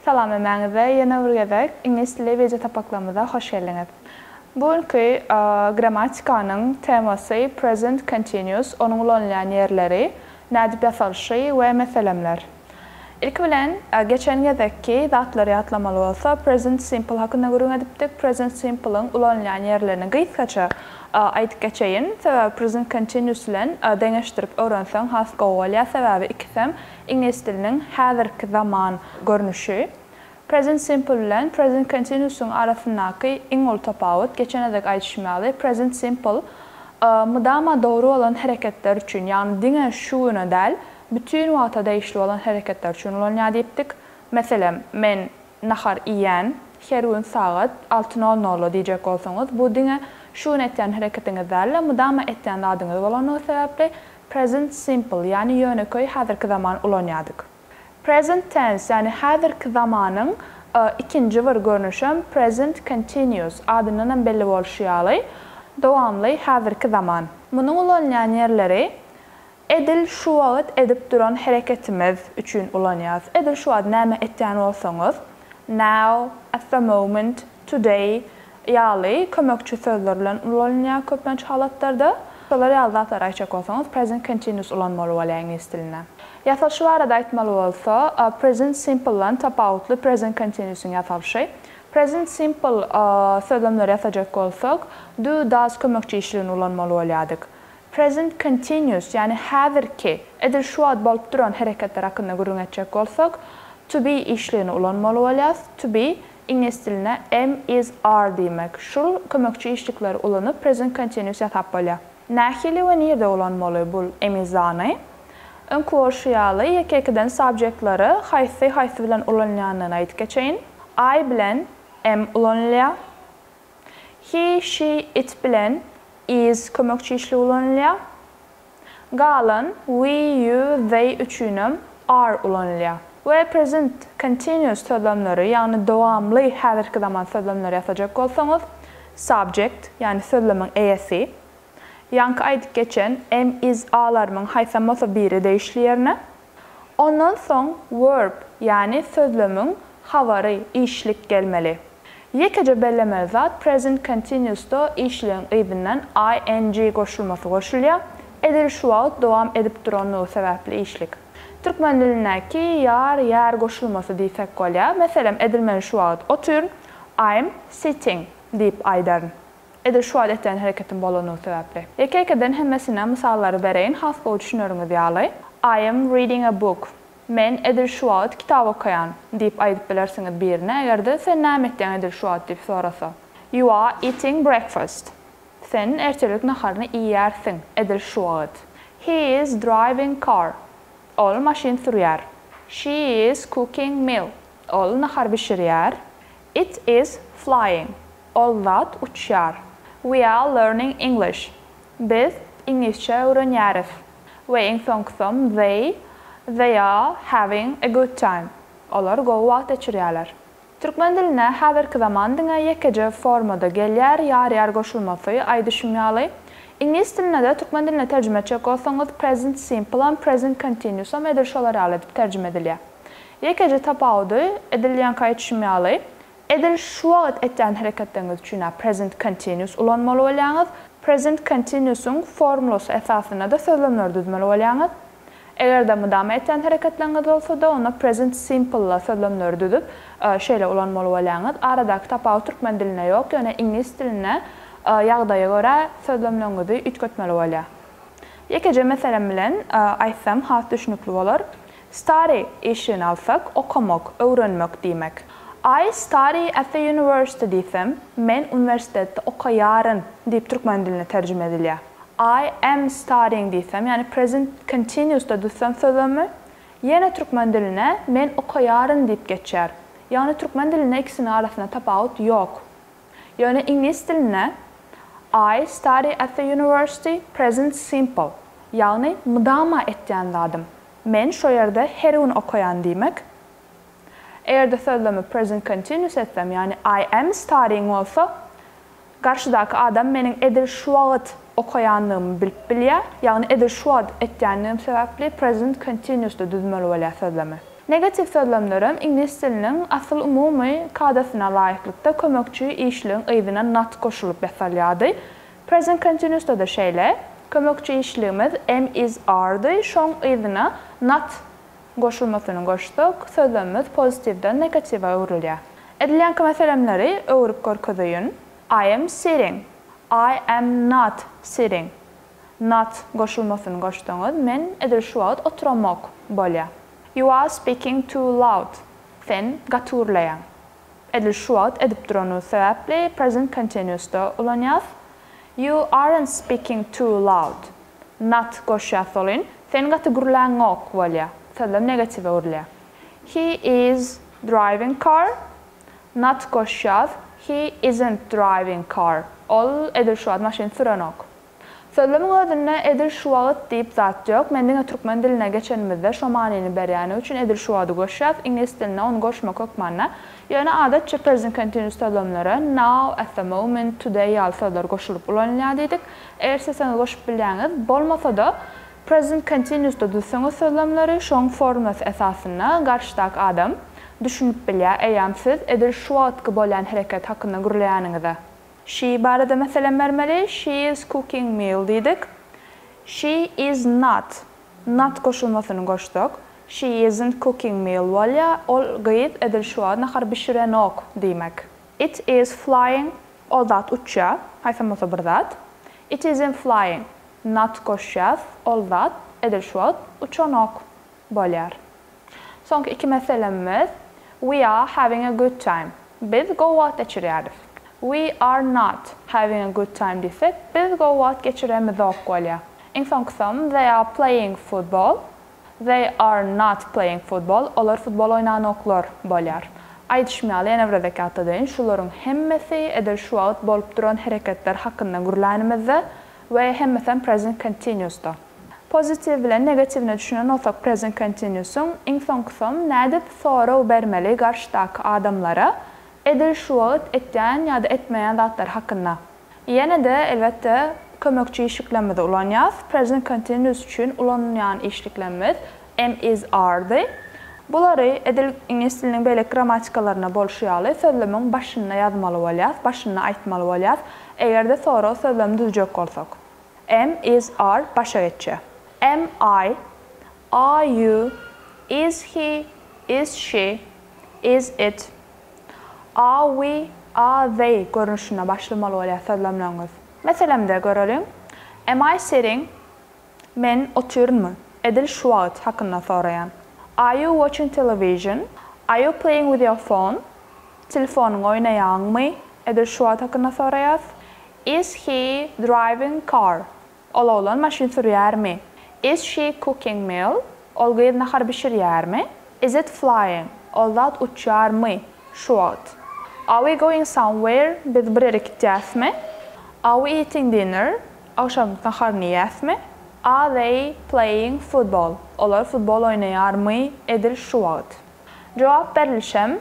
Salam hemmäňize ýene bir gezek iňlis dili wideo sapaklarymyza hoş geldiňiz. Bu günki grammatikanyň temasy present continuous, onuň ulanylýan ýerleri, nädip ýasalyşy we meselemler. Ilki bilen geçen gezekki zatlary ýatlamaly bolsa present simple hakynda gürrüň edipdik. Present simple-yň ulanylýan ýerlerini gysgaça aýdyp geçeýin. Sebäbi present continuous bilen deňeşdirip öwrenseň has gowy bolýar. Sebäbi ikisem iňlis diliniň häzirki zaman görnüşi. Present simple bilen present continuous-yň arasyndaky iň uly tapawut, geçen gezek aýdyşym ýaly, present simple mydama dogry bolan hereketler üçin, ýagny diňe şu güne däl, bütin wagta degişli bolan hereketler üçin ulanýar diýipdik. Meselem, men nahar iýýän her gün sagat alty nol nolda diýjek bolsaňyz, bu diňe şu gün etýän hereketiňiz däl-de, mydama etýän zadyňyz bolanlygy sebäpli present simple, ýagny ýönekeý häzirki zaman ulanýardyk. Present tense, ýagny häzirki zamanyň ikinji bir görnüşem present continuous, adyndanam belli bolşy ýaly, dowamly häzirki zaman. Munuň ulanylýan ýerleri Edil şu wagt edip duran hereketimiz üçin ulanýas. Edil şu wagt näme etýän bolsaňyz, now, at the moment, today ýaly kömekçi sözler bilen ulanylýar köplenç halatlarda. Şolar ýaly zatlary aýtjak bolsaňyz present continuous ulanmaly bolýar iňlis dilinde. Ýasalyşy barada aýtmaly bolsa, present simple-dan tapawutly present continuous-yň ýasalyşy. Present simple sözlemleri ýasajak bolsak, do, does kömekçi işligini ulanmaly bolýardyk. Present continuous, ýagny häzirki, edil şu wagt bolup duran hereketler hakynda gürrüň etjek bolsak, to be işligini ulanmaly bolýarys. To be, iňlis dilinde am, is, are diýmek. Şul kömekçi işlikleri ulanyp present continuous ýasap bolýar. Nähili we nirde ulanmaly bul am, is, are-ny? Öňki bolşy ýaly, ýeke-ýekeden subjektlere haýsy haýsy bilen ulanylýanyny aýdyp geçeýin. I bilen am ulanylýar. He, she, it bilen is kömekçi işligi ulanylýar. Galan we, you, they üçinem are ulanylýar. We present continuous sözlemleri, ýagny dowamly häzirki zaman sözlemleri ýasajak bolsaňyz, subject, ýagny sözlemiň eýesi, ýaňky aýdyp geçen am, is, are-larymyň haýsam bolsa biri degişli ýerine, ondan soň verb, ýagny sözlemiň habary, işlik gelmeli. Ýekeje bellemeli zat present continuous-da işligiň yzyndan ing goşulmasy goşulýar, edil şu wagt dowam edip duranlygy sebäpli işlik. Türkmen dilindäki ýar, ýär goşulmasy diýsek bolýar. Meselem, edil men şu wagt otyryn, I'm sitting diýip aýdaryn. Edil şu wagt etýän hereketim bolanlygy sebäpli. Ýeke-ýekeden hemmesine mysallary bereýin has gowy düşüneriňiz ýaly. I am reading a book. Men edil şu wagt kitap okaýan, diýip aýdyp bilersiňiz birine, eger-de sen näme etýäň edil şu wagt diýip sorasa. You are eating breakfast. Sen ertirlik naharyny iýýärsiň edil şu wagt. He is driving car. Ol maşyn sürýär. She is cooking meal. Ol nahar bişirýär. It is flying. Ol zat uçýar. We are learning English. Biz iňlisçe öwrenýäris. We iň soňkusam they, they are having a good time. Olar gowy wagt geçirýärler. Türkmen diline häzirki zaman diňe ýekeje formada gelýär, ýar-ýar goşulmasy, aýdyşym ýaly. Iňlis diline-de türkmen diline terjime etjek bolsaňyz present simple-am, present continuous-am edil şolar ýaly edip terjime edilýär. Ýekeje tapawudy, edil ýaňky aýdyşym ýaly, Edil şu wagt etýän hereketleriňiz üçin-ä present continuous ulanmaly bolýaňyz. Present continuous-yň formulasy esasynda-da sözlemleri düzmeli bolýaňyz. Eger-de mydama etýän hereketleriňiz bolsa-da, onda present simple-da sözlemleri düzüp, şeýle ulanmaly bolýaňyz. Aradaky tapawut türkmen dilinde ýok, ýöne iňlis dilinde ýagdaýa görä sözlemleriňizi üýtgetmeli bolýar. Ýekeje meselem bilen aýtsam has düşnükli bolar. Study işligini alsak, okamak, öwrenmek diýmek. I study at the university diýsem, men uniwersitetde okaýaryn diýip türkmen diline terjime edilýär. I am studying diýsem, ýagny present continuous-da düzsem sözlemi, ýene türkmen diline men okaýaryn diýip geçýär. Ýagny türkmen dilinde ikisiniň arasynda tapawut ýok. Ýöne iňlis dilinde I study at the university present simple, ýagny mydama etýän zadym. Men şo ýerde her gün okaýan diýmek. Eger-de sözlemi present continuous etsem, ýagny I am studying bolsa, garşydaky adam meniň edil şu wagt okaýanlygymy bilip bilýär, ýagny edil şu wagt etýänligim sebäpli present continuous-da düzmeli bolýar sözlemi. Negatiw sözlemlerem iňlis diliniň asyl umumy kadasyna laýyklykda kömekçi işligiň yzyna not goşulyp ýasalýardy. Present continuous-da-da şeýle. Kömekçi işligimiz am, is, are-dy, şoň yzyna not goşulmasyny goşsak, sözlemimiz pozitiwden negatiwe öwrülýär. Edilýänki meselemleri öwrüp görkezeýin. I am sitting. I am not sitting. Not goşulmasyny goşsaňyz, men edil şu wagt oturamok bolýar. You are speaking too loud. Sen gaty gürleýäň. Edil şu wagt edip duranyňyz sebäpli present continuous-da ulanýas. You aren't speaking too loud. Not goşýas welin, sen gaty gürläňok bolýar. Sözlem negatiwe öwrülýär. He is driving car. Not goşýas, he isn't driving car. Ol edil şu wagt maşyn sürenok. Sözlemiň özünde edil şu wagt diýip zat ýok. Men diňe türkmen diline geçenimizde şo manyny berýäni üçin edil şu wagty goşýas. Iňlis dilinde ony goşmak hökmanda. Ýöne adatça present continuous sözlemlere now, at the moment, today ýaly sözler goşulyp ulanylýar diýdik. Eger isleseňiz goşup bilýäňiz. Bolmasa-da present continuous-da düzseňiz sözlemleri şoň formasy esasynda garşydaky adam düşünip bilýär eýýäm siz edil şu wagtky bolýan hereket hakynda gürleýäniňize. She barada meselem bermeli, She is cooking meal diýdik. She is not, not goşulmasyny goşsak, She isn't cooking meal bolýar, ol gyz edil şu wagt nahar bişirenok diýmek. It is flying, ol zat uçýar, haýsam bolsa bir zat. It isn't flying, not goşýas, ol zat edil şu wagt uçanok bolýar. Soňky iki meselemimiz, We are having a good time. Biz gowy wagt geçirýäris. We are not having a good time diýsek, biz gowy wagt geçiremizok bolýar. Iň soňkusam, They are playing football. They are not playing football. Olar futbol oýnanoklar bolýar. Aýdyşym ýaly, ýene bir gezek ýatladaýyn, şularyň hemmesi edil şu wagt bolup duran hereketler hakynda gürlänimizde we hemmesem present continuous-da. Pozitiw bilen negatiwine düşünen bolsak present continuous-yň iň soňkusam nädip sorag bermeli garşydaky adamlara edil şu wagt etýän ýa-da etmeýän zatlary hakynda. Ýene-de elbetde kömekçi işliklerimizi ulanýas. Present continuous üçin ulanylýan işliklerimiz am, is, are-dy. Bulary edil iňlis diliniň beýleki grammatikalarynda bolşy ýaly sözlemiň başynda ýazmaly bolýas, başynda aýtmaly bolýas, eger-de sorag sözlemi düzjek bolsak. Am, is, are başa geçýär. Am I, are you, is he, is she, is it, are we, are they görnüşinde başlamaly bolýar sözlemleriňiz. Meselemde göreliň. Am I sitting? Men otyrynmy? Edil şu wagt hakynda soraýan. Are you watching television? Are you playing with your phone? Telefonyňy oýnaýaňmy? Edil şu wagt hakynda soraýas. Is he driving car? Ol oglan maşyn sürýärmi? Is she cooking meal? Ol gyz nahar bişirýärmi? Is it flying? Ol zat uçýarmy şu wagt? Are we going somewhere? Biz bir ýere gitýäsmi? Are we eating dinner? Agşamlyk naharyny iýäsmi? Are they playing football? Olar futbol oýnaýarmy edil şu wagt? Jogap berlişem,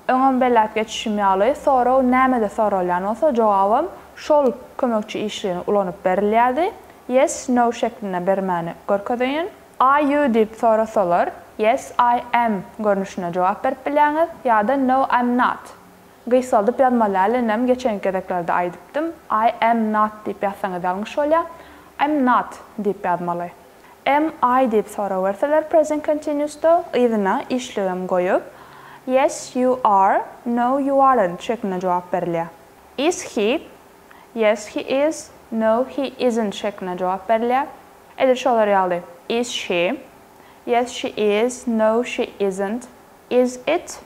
Öňem belläp geçişim ýaly, sorag nämede soralýan bolsa, jogabam şol kömekçi işligini ulanyp berilýärdi. Yes, no şeklinde bermäni görkezeýin. Are you diýip sorasalar, Yes, I am görnüşinde jogap berip bilýäňiz ýa-da No, I'm not. Gysgaldyp ýazmaly däl inem geçenki gezeklerde aýdypdym. I am not diýip ýazsaňyz ýalňyş bolýar. I'm not diýip ýazmaly. Am I diýip sorag berseler present continuous-da yzyna işligem goýup, Yes, you are, No, you aren't şeklinde jogap berilýär. Is he? Yes, he is, No, he isn't şeklinde jogap berilýär. Edil şolar ýaly, Is she? Yes, she is, No, she isn't. Is it?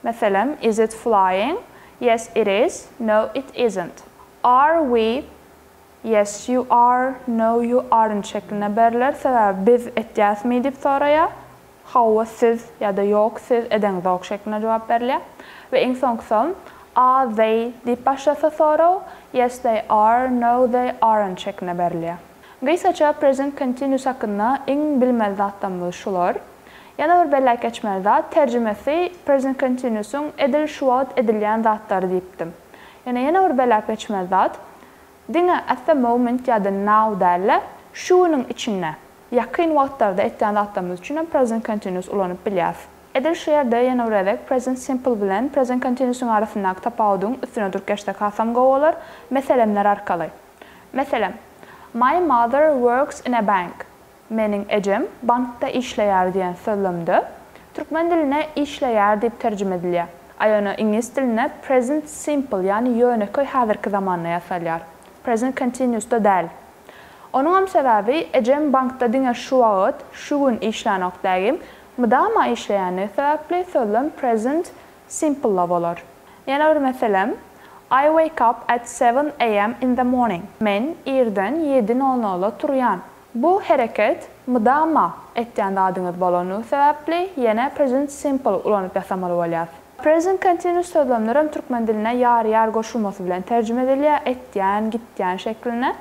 Meselem, Is it flying? Yes, it is, No, it isn't. Are we? Yes, you are, No, you aren't şeklinde berler, sebäbi biz etýäsmi diýip soraýar. Hawa, siz ýa-da ýok, siz edeňzok şeklinde jogap berilýär. We iň soňkusam Are they diýip başlasa sorag, Yes, they are, No, they aren't şeklinde berilýär. Gysgaça present continuous hakynda iň bilmeli zatlarymyz şular. Ýene bir belläp geçmeli zat, terjimesi present continuous-yň edil şu wagt edilýän zatlary diýipdim. Ýöne ýene bir belläp geçmeli zat, diňe at the moment ýa-da now däl-de, şu günüň içinde, ýakyn wagtlarda etýän zatlarymyz üçin hem present continuous ulanyp bilýäris. Edil şu ýerde ýene bir gezek present simple bilen present continuous-yň arasyndaky tapawudyň üstüne durup geçsek hasam gowy bolar, meselemler arkaly. Meselem, My mother works in a bank. Meniň ejem bankda işleýär diýen sözlemde türkmen diline işleýär diýip terjime edilýär. A ýöne iňlis dilinde present simple, ýagny ýönekeý häzirki zamanda ýasalýar. Present continuous-da däl. Onuňam sebäbi ejem bankda diňe şu wagt, şu gün işlänok dägim, mydama işleýänligi sebäpli sözlem present simple-da bolar. Ýene bir meselem, I wake up at seven AM in the morning. Men irden ýedi nol nolda turýan. Bu hereket mydama etýän zadyňyz bolany sebäpli ýene present simple ulanyp ýasamaly bolýas. Present continuous sözlemlerem türkmen diline ýar-ýar goşulmasy bilen terjime edilýär, etýän, gitýän şeklinde.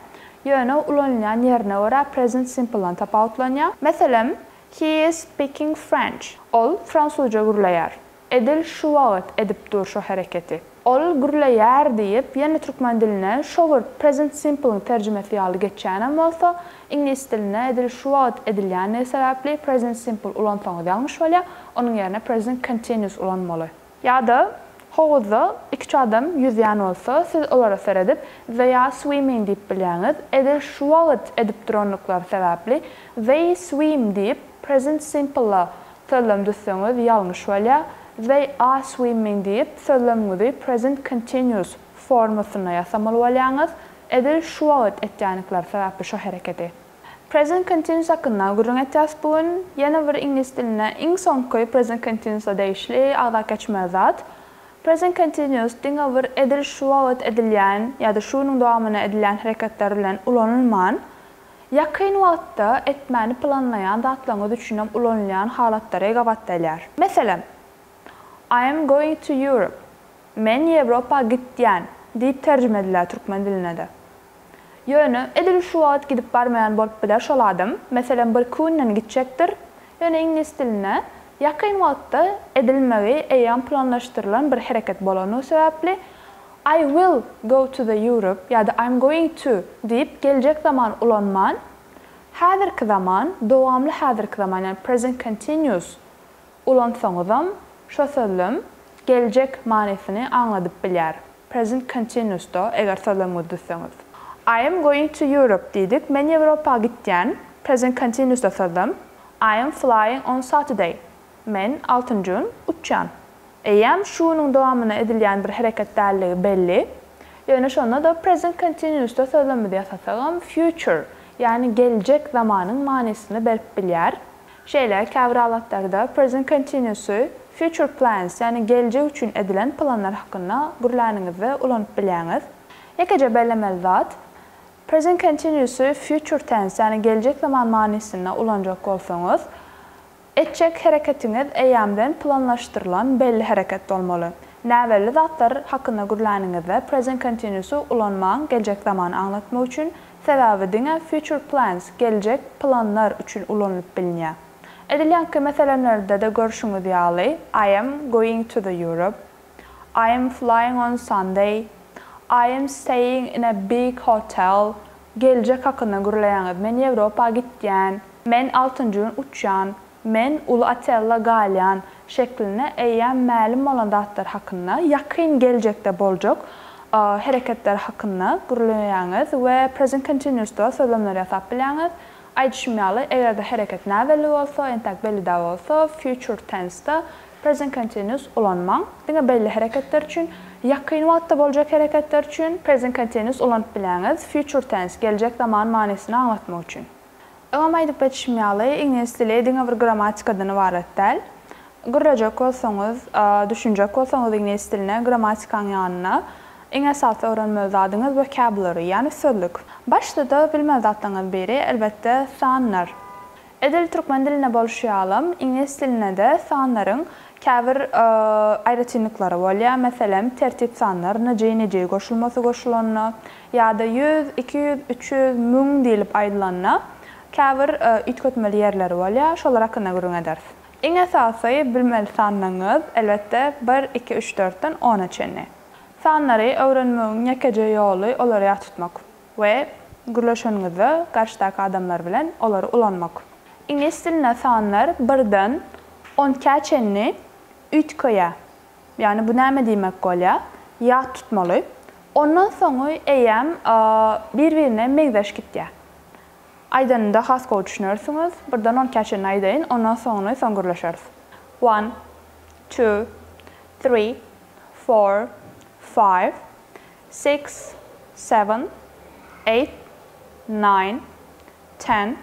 Ýöne ulanylýan ýerine görä present simple-dan tapawutlanýar. Meselem, He is speaking French. Ol fransuzça gürleýär. Edil şu wagt edip dur şo hereketi. Ol gürleýär diýip, ýene türkmen diline şo bir present simple-iň terjimesi ýaly geçýänem bolsa, iňlis diline edil şu wagt edilýänligi sebäpli present simple ulansaňyz ýalňyş bolýar, onuň ýerine present continuous ulanmaly. Ýa-da howuzda iki-üç adam ýüzýän bolsa, siz olara seredip they are swimming diýip bilýäňiz, edil şu wagt edip duranlyklary sebäpli they swim diýip present simple-a Sözlem düzseňiz ýalňyş bolýar. They are swimming diýip sözlemiňizi present continuous formasynda ýasamaly bolýaňyz. Edil şu wagt etýänikleri sebäpli şo hereketi. Present continuous hakynda gürrüň etýäs bu gün. Ýene bir iňlis dilinde iň soňky present continuous-a degişli agzap geçmeli zat. Present continuous diňe bir edil şu wagt edilýän ýa-da şu günüň dowamynda edilýän hereketler bilen ulanylman, Ýakyn wagtda etmäni planlaýan zatlaryňyz üçinem ulanylýan halatlary gabat gelýär. Meselem, I am going to Europe, Men Ýewropa gitýän, diýip terjime edilýär türkmen diline-de. Ýöne, edil şu wagt gidip barmaýan bolup biler şol adam, meselem, birki günden gitjekdir, ýöne iňlis dilinde ýakyn wagtda edilmegi eýýäm planlaşdyrylan bir hereket bolany sebäpli, I will go to the Europe ýa-da I'm going to diýip geljek zaman ulanman, häzirki zaman, dowamly häzirki zaman, ýagny present continuous ulansaňyzam şo sözlem geljek manysyny aňladyp bilýär. Present continuous-da eger sözlemiňizi düzseňiz. I am going to Europe diýdik, men Ýewropa gitýän, present continuous-da sözlem. I am flying on Saturday, men altynjy gün uçýan. Eýýäm şu günüň dowamynda edilýän bir hereket dälligi belli. Ýöne şonda-da present continuous-da sözlemimizi ýasasagam future, ýagny geljek zamanyň manysyny berip bilýär. Şeýle, käbir halatlarda present continuous-y future plans, ýagny geljek üçin edilen planlar hakynda gürläniňizde ulanyp bilýäňiz. Ýekeje bellemeli zat, present continuous-y future tense, ýagny geljek zaman manysynda ulanjak bolsaňyz, Etjek hereketiňiz eýýämden planlaşdyrylan belli hereket bolmaly. Näbelli zatlar hakynda gürläniňizde present continuous-y ulanmaň geljek zamany aňlatmak üçin, sebäbi diňe future plans, geljek planlar, üçin ulanylyp bilinýär. Edil ýaňky meselemlerde-de görşüňiz ýaly, I am going to the Europe, I am flying on Sunday, I am staying in a big hotel, geljek hakynda gürleýäňiz, men Ýewropa gitýän, men altynjy gün uçýan, men uly otelde galýan şeklinde eýýäm mälim bolan zatlar hakynda, ýakyn geljekde boljak hereketler hakynda gürleýäňiz we present continuous-da sözlemler ýasap bilýäňiz. Aýdyşym ýaly, eger-de hereket näbelli bolsa, entäk belli däl bolsa, future tense-de Present continuous ulanmaň. Diňe belli hereketler üçin, ýakyn wagtda boljak hereketler üçin present continuous ulanyp bilýäňiz, future tense, geljek zaman manysyny aňlatmak üçin. Öňem aýdyp geçişim ýaly, iňlis dili diňe bir grammatikadan ybarat däl. Gürlejek bolsaňyz, düşünjek bolsaňyz iňlis diline grammatikanyň ýanyna iň esasy öwrenmeli zadyňyz vocabulary, ýagny sözlük. Başda-da bilmeli zatlaryňyz biri, elbetde, sanlar. Edil türkmen dilinde bolşy ýalam, iňlis dilinde-de sanlaryň käbir aýratynlyklary bolýar. Meselem, tertip sanlar njy, nji goşulmasy goşulanda ýa-da ýüz, 200, 300, 1000 diýlip aýdylanda käbir üýtgetmeli ýerleri bolýar. Şolar hakynda gürrüň ederis. Iň esasy bilmeli sanlaryňyz, elbetde, bir, iki, üç, dörtden ona çenli. Sanlary öwrenmegiň ýekeje ýoly olary ýat tutmak. We gürleşeniňizde garşydaky adamlar bilen olary ulanmak. Iňlis dilinde sanlar birden On ikä çenli üýtgeýär. Ýagny bu näme diýmek bolýar? Ýat tutmaly. Ondan soňy eýýäm bir-birine meňzeş gitýär. Aýdanymda has gowy düşünersiňiz. Birden on ikä çenli aýdaýyn, ondan soňuny soň gürleşeris. One, two, three, four, five, six, seven, eight, nine, ten,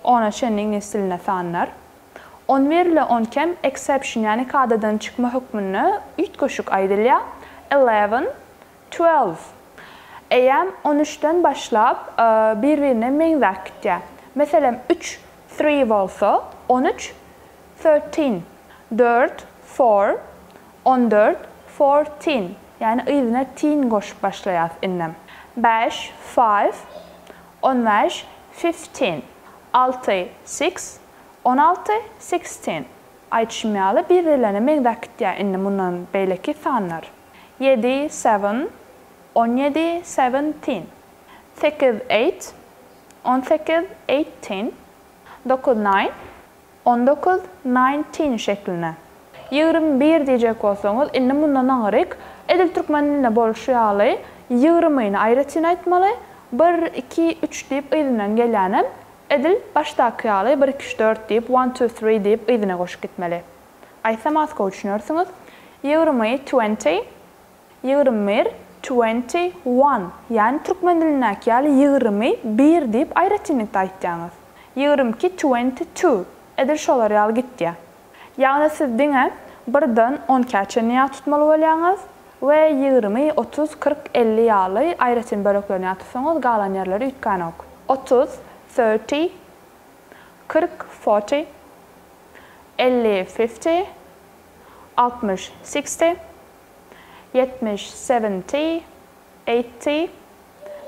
ona çenli iňlis dilinde sanlar. On bir ile on kem exception ýagny kadadan çykma hökmünde üýtgeşik aýdylýar. Eleven, twelve. Eýýäm on üçden başlap bir-birine meňzäp gitýär. Meselem, üç three bolsa, on üç thirteen, dört four, 14, fourteen, ýagny yzyna teen goşup başlaýarys indem. Bäş, five, on bäş, fifteen, alty, six, 16, sixteen. Aýdyşym ýaly, bir-birlerine meňzäp gitýär indi mundan beýleki sanlar. Ýedi, seven, 17, seventeen. Sekiz, eight, 18, eighteen. Dokuz, nine, 19, nineteen şeklinde. 21 diýjek bolsaňyz, indi mundan aňryk, edil türkmen dilinde bolşy ýaly, ýigrimini aýratyn aýtmaly, bir, iki, üç diýip yzyndan gelýänem, edil başdaky ýaly bir, iki, üç, dört diýip, one, two, three diýip yzyna goşup gitmeli. Aýtsam has gowy düşünersiňiz. 20, twenty, 21, twenty one, ýagny türkmen dilindäki ýaly 21 diýip aýratynlykda aýtýaňyz. 22, 22, edil şolar ýaly gitýär. Ýagny siz diňe birden on ikä çenli ýat tutmaly bolýaňyz we 20, 30, 40, 50 ýaly aýratyn böleklerini ýat tutsaňyz galan ýerleri üýtgänok. 30, thirty, 40, forty, 50, fifty, 60, sixty, 70, seventy, eighty,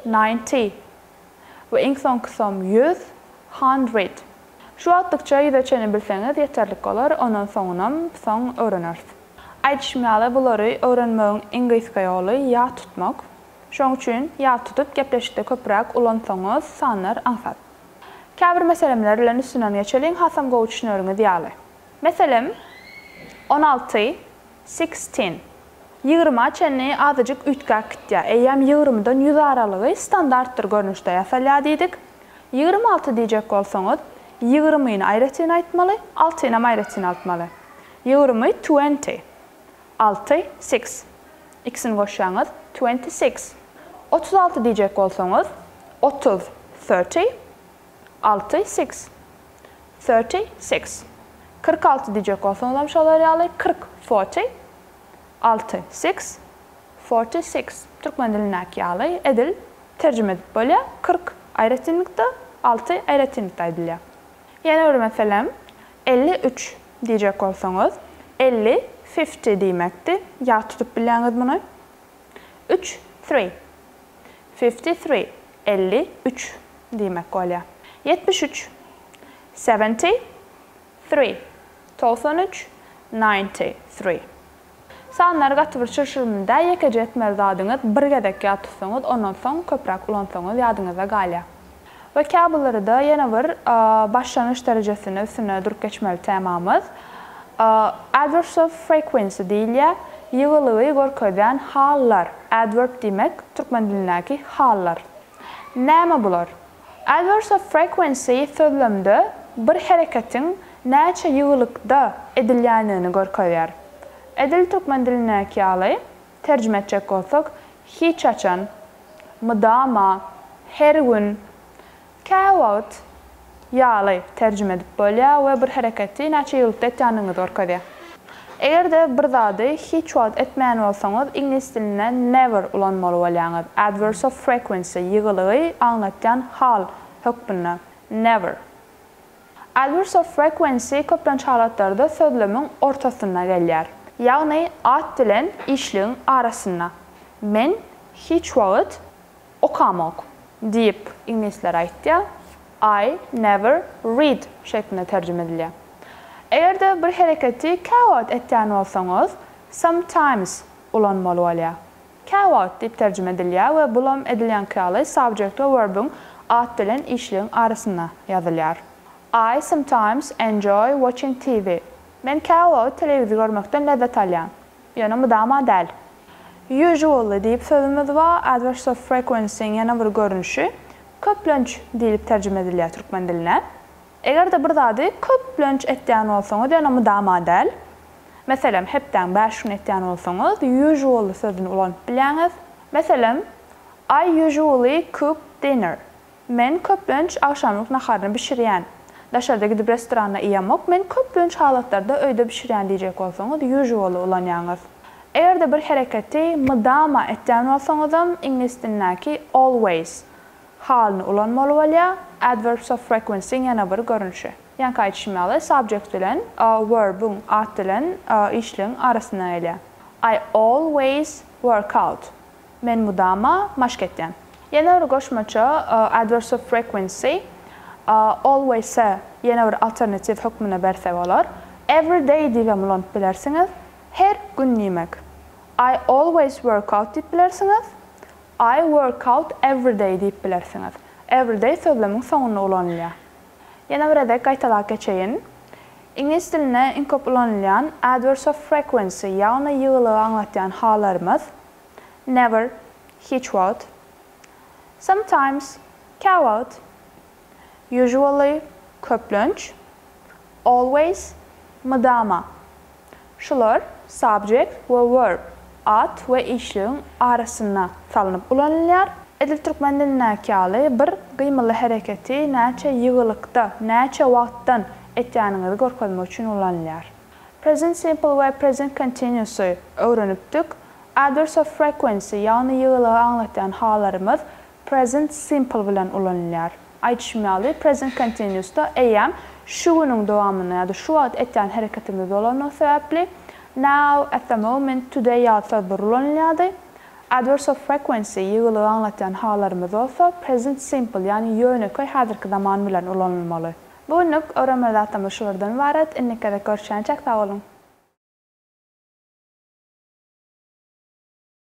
ninety we iň soňkusam 100, hundred. Şu wagtlykça ýüze çenli bilseňiz ýeterlik bolar, ondan soňunam soň öwreneris. Aýdyşym ýaly bulary öwrenmegiň iň gysga ýoly ýat tutmak. Şoň üçin ýat tutup gepleşikde köpräk ulansaňyz sanlar aňsat. Käbir meselemler bilen üstünden geçeliň hasam gowy düşüneriňiz ýaly. Meselem, 16, sixteen. Ýigrimä çenli azajyk üýtgäp gitýär. Eýýäm ýigrimiden ýüz aralygy standartdyr görnüşde ýasalýar diýdik. 26 diýjek bolsaňyz, ýigrimini aýratyn aýtmaly, altynam aýratyn altmaly. 20, twenty. Alty, six. Ikisini goşýaňyz, twenty six. 36 diýjek bolsaňyz, 30, thirty, alty, six. Thirty six. 46 diýjek bolsaňyzam şolar ýaly, 40, forty, alty, six, forty six. Türkmen dilindäki ýaly edil terjime edip bolýar. 40 aýratynlykda, alty aýratynlykda aýdylýar. Ýene bir meselem, 53 diýjek bolsaňyz, 50, fifty diýmekdi. Ýat tutup bilýäňiz muny. Üç, three. Fifty three, 53 diýmek bolýar. 73, seventy three, 93, ninety three. Sanlar gaty bir çylşyrymly däl, ýekeje etmeli zadyňyz bir gezek ýat tutsaňyz, ondan soň köpräk ulansaňyz ýadyňyzda galýar. Vocabulary-da ýene bir başlangyç derejesinde üstünde durup geçmeli temamyz. Adverbs of frequency diýilýär. Ýygylygy görkezýän hallar. Adverb diýmek türkmen dilindäki hallar. Näme bular? Adverbs of frequency sözlemde bir hereketiň näçe ýygylykda edilýändigini görkezýär. Edil türkmen dilindäki ýaly terjime etjek bolsak, hiç haçan, mydama, her gün, käwagt ýaly terjime edip bolýar we bir hereketi näçe ýygylykda etýändigiňizi görkezýär. Eger-de bir zady hiç wagt etmeýän bolsaňyz, iňlis dilinde never ulanmaly bolýaňyz, adverbs of frequency, ýygylygy aňlatýan hal hökmünde, never. Adverbs of frequency köplenç halatlarda sözlemiň ortasynda gelýär. Ýagny at bilen işligiň arasynda. Men hiç wagt okamok diýip iňlisler aýtýar. I never read şeklinde terjime edilýär. Eger-de bir hereketi käwagt etýän bolsaňyz, sometimes ulanmaly bolýar. Käwagt diýip terjime edilýär we bulam edilýänki ýaly subject we verb-iň at bilen işligiň arasynda ýazylýar. I sometimes enjoy watching TV. Men käwagt telewizor görmekden lezzet alýan. Ýöne mydama däl. Usually diýip sözümiz bar, adverbs of frequency-iň ýene bir görnüşi. Köplenç diýlip terjime edilýär türkmen diline. Eger-de bir zady köplenç etýän bolsaňyz, ýöne mydama däl. Meselem, hepdäň bäş güni etýän bolsaňyz, usually sözüni ulanyp bilýäňiz. Meselem, I usually cook dinner. Men köplenç agşamlyk naharyny bişirýän. Daşarda gidip restoranda iýemok, men köplenç halatlarda öýde bişirýän diýjek bolsaňyz usually ulanýaňyz. Eger-de bir hereketi mydama etýän bolsaňyzam iňlis dilindäki always halyny ulanmaly bolýar, adverbs of frequency-iň ýene bir görnüşi. Ýaňky aýdyşym ýaly subject bilen verb-iň, at bilen işligiň arasynda gelýär. I always work out. Men mydama maşk etýän. Ýene bir goşmaça adverbs of frequency always-e ýene bir alternatiw hökmünde berse bolar. Every day diýibem ulanyp bilersiňiz. Her gün diýmek. I always work out diýip bilersiňiz. I work out every day diýip bilersiňiz. Every day sözlemiň soňunda ulanylýar. Ýene bir gezek gaýtalap geçeýin. Iňlis dilinde iň köp ulanylýan adverbs of frequency, ýagny ýygylygy aňlatýan hallarymyz, never, hiç wagt, sometimes, käwagt, usually, köplenç, always, mydama. Şular subject we verb, at we işligiň arasynda salnyp ulanylýar. Edil türkmen dilindäki ýaly bir gymylly hereketi näçe ýygylykda, näçe wagtdan etýäniňizi görkezmek üçin ulanylýar. Present simple we present continuous-y öwrenipdik. Adverbs of frequency, ýagny ýygylygy aňlatýan hallarymyz present simple bilen ulanylýar. Aýdyşym ýaly, present continuous-da eýýäm şu günüň dowamynda ýa-da şu wagt etýän hereketimiz bolandygy sebäpli now, at the moment, today ýaly sözler ulanylýardy. Adverbs of frequency, ýygylygy aňlatýan hallarymyz bolsa present simple, ýagny ýönekeý häzirki zaman bilen ulanylmaly. Bu günlük öwrenmeli zatlarymyz şulardan ybarat. Indiki gezek görüşýänçäk sag boluň!